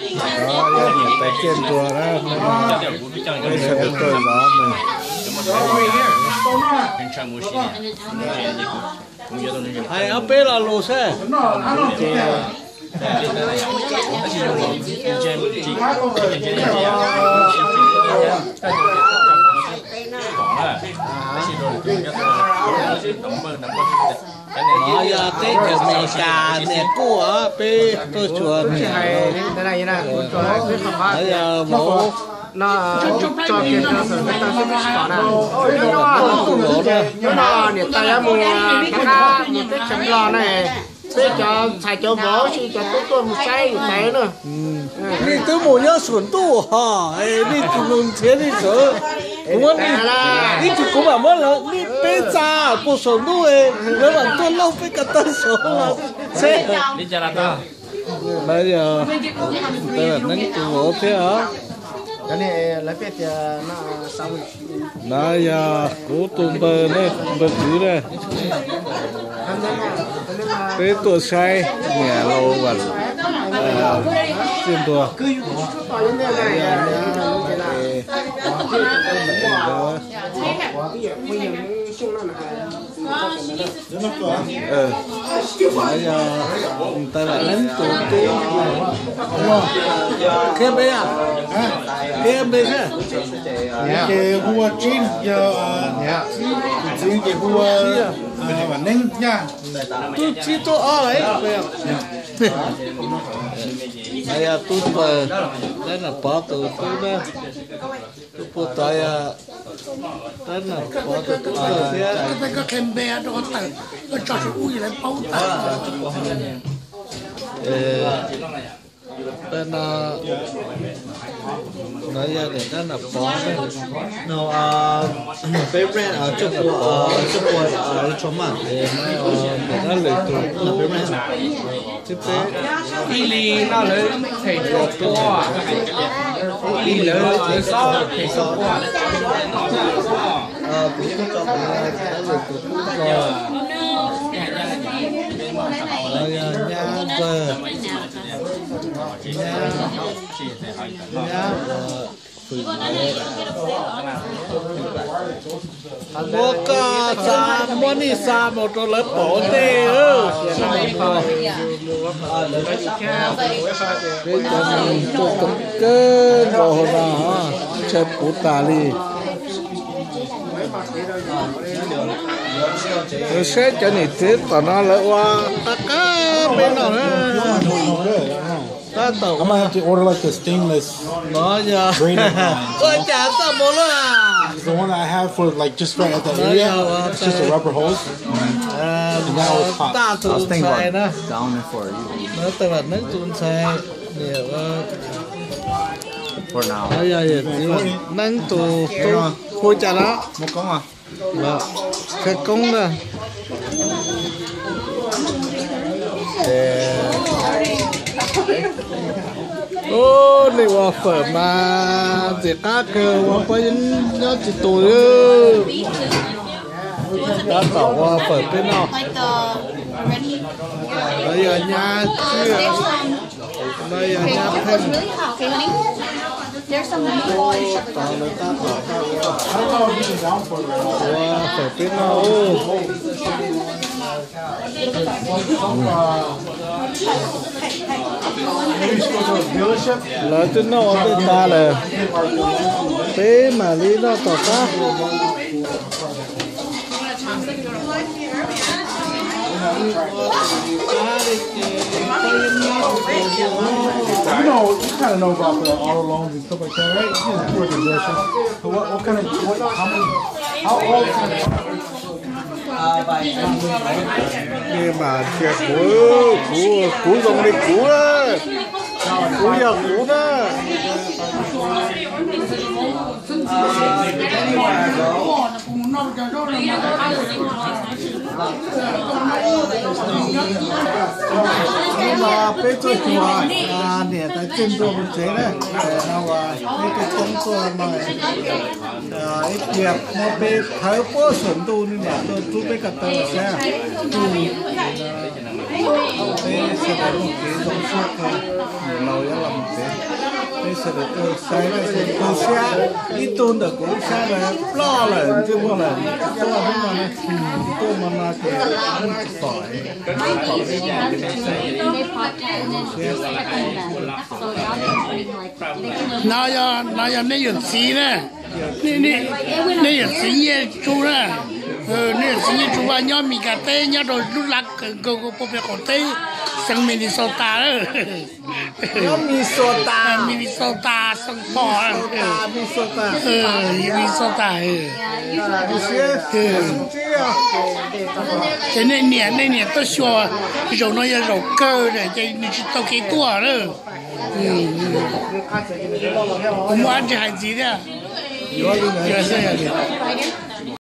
Tais Ciaj Nruas na, peb sawv daws tuaj zov nws. Hais ob peb lo lus seb. No yog teb chaws Amelikas niam kuj peb tuaj xyuas niam. No yog vauv. Niam tais yuav mus rov qab mus teb chaws Nplog na, peb cov ntxhais cov vauv tsis cov tub tuaj mus saib niam tais na. Nej twb mus nyob Suav ntuj hos, nej tus nus nrhiav nej sawv. Kuv muab, ib txhia kuv mam muab lawv, nej peb txav puag Suav ntuj, lawv mam tuaj lauj peb ko taw Suav los seb. Lawv yog neeb tus vauv thiab os. Na yog kuv tus npawg, npawg kwv na. Peb tuaj saib niam laus Vam Ciaj Nruas. Yog tais Vam Neeb tus tub, qhia npe, qhia npe thiab. Ces hu ua Tsib, yog tus txiv ces hu ua Vam Neeb Yaj. Tub Tsib tub Ob. Yog tub Pawg, Tab Nam Pov tus tub na. Tub Pawg tod yog Tab Nam Pov tus tub thiab. Tab no, no yog niam Tab Nam Pov. No, uh, favorite, uh, cuaj puas, uh, cuaj puas, uh, electron month. Niam Tab Lwm tus tub. Ib li no lawv them rau tua, ib li lawv xob them rau tua. Tab Lwm tus tub ko, no yog nyab Pawg, nyab, nyab Pawg. Muab koj xa, muab nej xa mus rau lawv pom ntej. Peb cov neeg tuaj kawg nkaus hauv no, ntshai puv tas li. Saib cov niam tsev tom no lawv ua qab qab peb noj na. Tab tom. I'm gonna have to order, like, the stainless No yog grater kind, ua cas txaj muag luaj. The one that I have for, like, just right at that area, it's just a rubber hose. And that was hot. Tab tus ntxhais na, down there for you. No tais Vam Neeb tus ntxhais, niam, For now. No yog yawm txiv Vam Neeb tus tub. Hu cas no? Muaj koob, koob na. Ub, nej ua fawm mas ntxim qab kawg, ua pob yeeb nyob tsis tus. Tab tom ua fawm peb noj. No yog nyab Tsiaj, no yog nyab Pheej. Tod lawv tab tom ua fawm peb noj. Lawv twb noj ua ntej tas lawm, peb mam li noj tom qab. You know, you kind of know about the all alongs and stuff like that, right? You just pour the dishes. So what, what kind of, what, how many, how old kind of Nej mas ntsia kuv, kuv, kuv zoo li kuv, kuv yog kuv na. Peb tuaj xyuas niam tais Txij Ntuag mus tsev na, no peb tuaj coob tuaj no. Ib pliag muab peb thawb puag saum ntuj, nej mam tuaj rub peb ko taw saib. Peb sawv daws muaj kev zoo siab kawg, niam laus yuav los mus tsev. Peb sawv daws tuaj saib, tu siab, ib tug ntawm kuv lub sab mas ploj lawm, ntsej muag lawm, tuaj hnub no, tuaj hmo no ces tsis pom, tsis pom peb niam zoo siab. No yog, no yog nej yawm txiv na, nej yawm txiv Nyiaj Tsu na, nej yawm txiv Nyiaj Tsu Vaj nyob Mis Kas teb, nyob rau lub lab kawg nkaus puag pem qaum teb, xeev Minnesota. Minnesota, Saint Paul, Minnesota. Ces nej niam, nej niam tuaj xyuas, zaum no yog zaum kawg na, ces nws tsis tau kev tuaj lawm. Kuv muaj dab tsi hais ntxiv thiab?